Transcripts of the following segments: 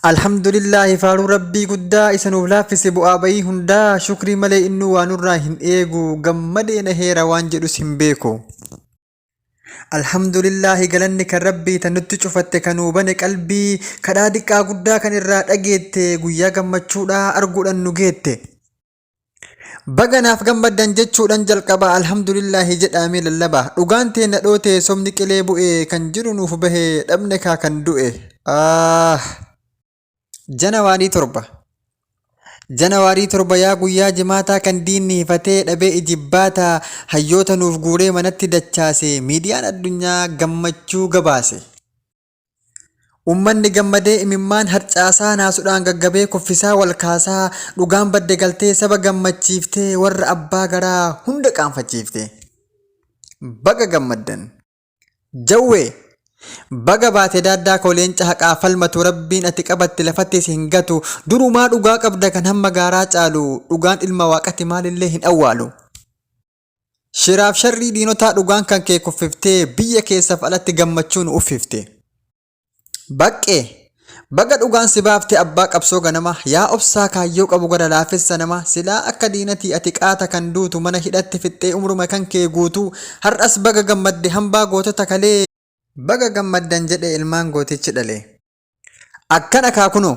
Alhamdulillaahi faaruu Rabbii guddaa isa nuuf laaffise bu'aa bayii hundaa shukrii malee innuu waa nurraa hin eegu gammadee naheera waan jedhus hin beeku. Alhamdulillaahi galanni kan Rabbii tan nutti cufatte kan nuu bane qalbii kadhaa diqqaa guddaa kan irraa dhageette guyyaa gammachuudhaa arguudhan nu geette. Baga naaf gammaddan jechuudhan jalqaba alhamdulillaahi jedhaamee lallaba. Dhugaan teenna dhoote sobni qilee bu'e kan jiru nuuf bahe dhabne kaa kan du'e. Aah. Janawaarii 7. Janawaarii 7 yaa guyyaa jimaataa kan diinni hifatee dhabee ijibbaata hayyoota nuuf guuree manatti dachaase miidiyaan addunyaa gammachuu gabaase. Ummanni gammadee imimmaan harcaasaa naasudhaan gaggabee kuffisaa wal kaasaa dhugaan badde galtee saba gammachiiftee warra abbaa garaa hunda qaanfachiifte. Baga gammaddan. Jawwee! Baga baate daaddaa koo leenca haqaa falmatu rabbiin ati qabatte lafatti si hin gatu durumaa dhugaa qabda kan hamma gaaraa caalu dhugaan ilma waaqati maalillee hin awwaalu. Shiraaf sharrii diinotaa dhugaan kan kee kuffiftee biyya keessaf alatti gammachuu nu uffifte. Baqqee! Baga dhugaan si baafte abbaa qabsoo ganama yaa obsaa kaayyoo qabu gara laafessa nama silaa akka diinatii ati qaata kan duutu mana hidhatti fixxee umruma kan kee guutuu har'as baga gammadde hambaa gootota kalee Baga gammaddan jedhe ilmaan gootichi dhale. Akkana kaa kunoo.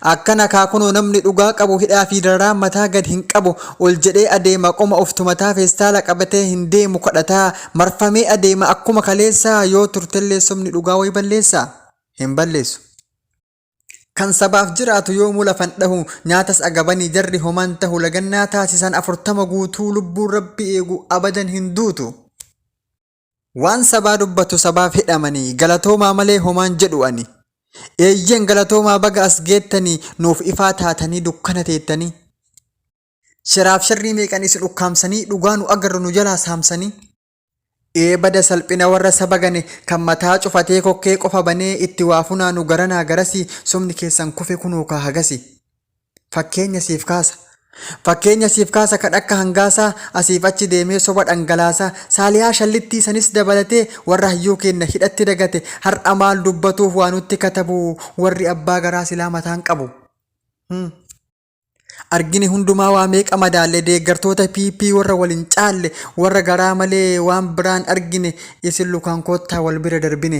Akkana kaa kunoo namni dhugaa qabu hidhaa fi dararaa mataa gad hin qabu ol jedhee adeema qoma of tumataa feestaala qabatee hin deemu kadhataa marfamee adeema akkuma kaleessaa yoo turtellee sobni dhugaa wayi balleessaa? Hin balleessu. Kan sabaaf jiraatu yoomuu lafan dhahu nyaatas agabanii jarri homaan tahu lagannaa taasisan 40 guutuu lubbuun rabbi eegu abadan hin duutu. Waan sabaa dubbatu sabaaf hidhamani galatoomaa malee homaan jedhu ani. Eeyyeen galatoomaa baga as geettani nuuf ifaa taatanii dukkana teettanii. Shiraaf sharrii meeqan isin ukkaamsanii dhugaa nu agarru nu jalaa saamsanii. Ee bada salphina warra saba gane kan mataa cufatee kokkee qofa banee itti waa funaanu garanaa garasi sobni keessan kufe kunoo kaa hagasi. Fakkeenya siif kaasa. Fakkeenya siif kaasa kan akka hangaasaa asiif achi deemee soba dhangalaasa. Saalihaa Shallittii sanis dabalatee warra hayyuu keenna hidhatti dagate har'a maal dubbatuuf waa nutti katabu warri abbaa garaa silaa mataan qabu. Hmm. Argine hundumaa waa meeqa madaalle deeggartoota PP warra wal hin caalle warra garaa malee waan biraan argine isin lukaan koottaa wal bira darbine.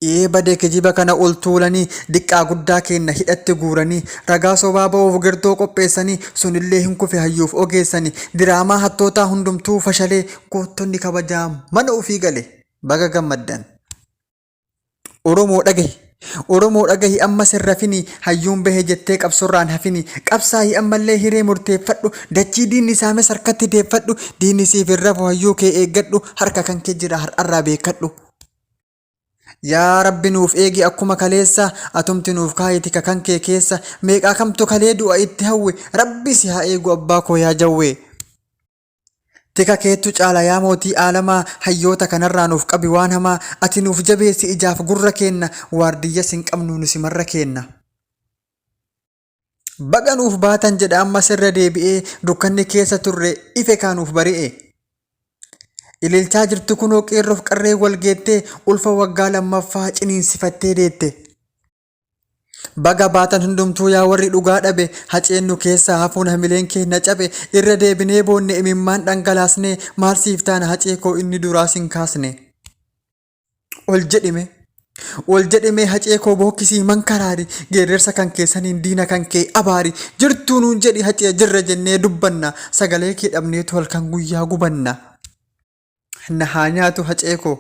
Ee bade kijiba kana ol tuulanii diqqaa guddaa keenna hidhatti guuranii ragaa sobaa ba'uuf girdoo qopheessanii sunillee hin kufe hayyuuf ogeessani diraamaa hattootaa hundumtuu fashalee goottonni kabajaa mana ufii gale baga gammaddan. Oromoo dhagahi Oromoo dhagahi ammas hin rafini hayyuun bahe jettee qabsorraan hafini qabsaahi ammallee hiree murteeffadhu dachii diinni saames harkatti deeffadhu diinni siif hin rafu hayyuu kee eeggadhu harka kan kee jira har'arraa beekkadhu. Yaa Rabbi nuuf eegi akkuma kaleessa atumti nuuf kaayi tika kan kee keessa meeqaa kamtu kalee du'a itti hawwe Rabbi si haa eegu abbaa koo yaa jawwee. Tika keettu caala yaa mootii aalamaa hayyoota kanarraa nuuf qabi waan hamaa ati nuuf jabeessi ijaaf gurra keenna waardiyyas hin qabnu nu simarra keenna. Baga nuuf baatan jedha ammas irra deebi'ee dukkanni keessa turre ife kaa nuuf bari'e. Ililchaa jirti kunoo qeerroof qarree wal geettee ulfa waggaa lammaffaa ciniinsifattee deette. Baga baatan hundumtuu yaa warri dhugaa dhabe haceen nu keessaa hafuun hamileen keenya cabe irra deebinee boonne imimmaan dhangalaasnee maal siif taana hacee koo inni duraa sin kaasne. Ol jedhi mee. Ol jedhi mee hacee koo bookkisii mankaraari geerrarsa kan kee saniin diina kan kee abaari jirtuu nuun jedhi hacee jirra jennee dubbanna sagalee kee dhabneetu halkan guyyaa gubanna. Na haa nyaatu hacee koo.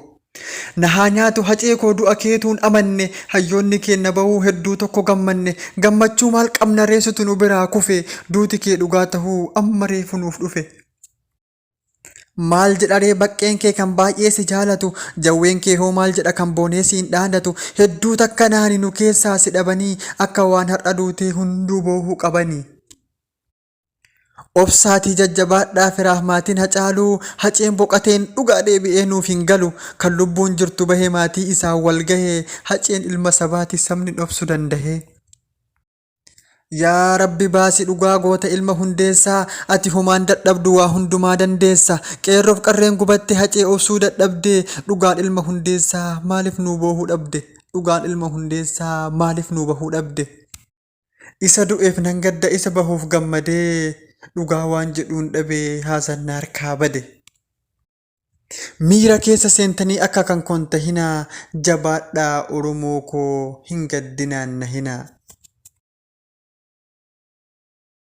Na haa nyaatu hacee koo du'a keetuun amanne hayyoonni keenna bahuu hedduu tokko gammanne gammachuu maal qabna reesutu nu biraa kufe duuti kee dhugaa tahuu amma reefu nuuf dhufe. Maal jedharee baqqeen kee kan baay'ee si jaalatu jawween kee hoo maal jedha kan boonee siin dhaadatu hedduu takka naani nu keessaa si dhabanii akka waan har'a duutee hunduu boohuu qabanii. Obsaatii jajjabaadhaa firaaf maatiin Hacaaluu Haceen boqateen dhugaa deebi'ee nuuf hin galu kan lubbuun jirtu bahe maatii isaan wal gahe Haceen ilma sabaati sabni dhobsu dandahee. Yaa Rabbi baasi dhugaa goota ilma Hundeessaa ati homaan dadhabdu waa hundumaa dandeessa qeerroof qarreen gubatte hacee obsuu dadhabde dhugaan ilma Hundeessaa maalif nuu boohuu dhabde? Dhugaan ilma Hundeessaa maaliif nuu bahuu dhabde? Isa du'eef nan gadda isa bahuuf gammadee dhugaa waan jedhuun dhabe haasaan na harkaa bade. Miira keessa seentanii akka kan koon tahinaa jabaadhaa Oromoo koo hin gaddinaan nahinaa.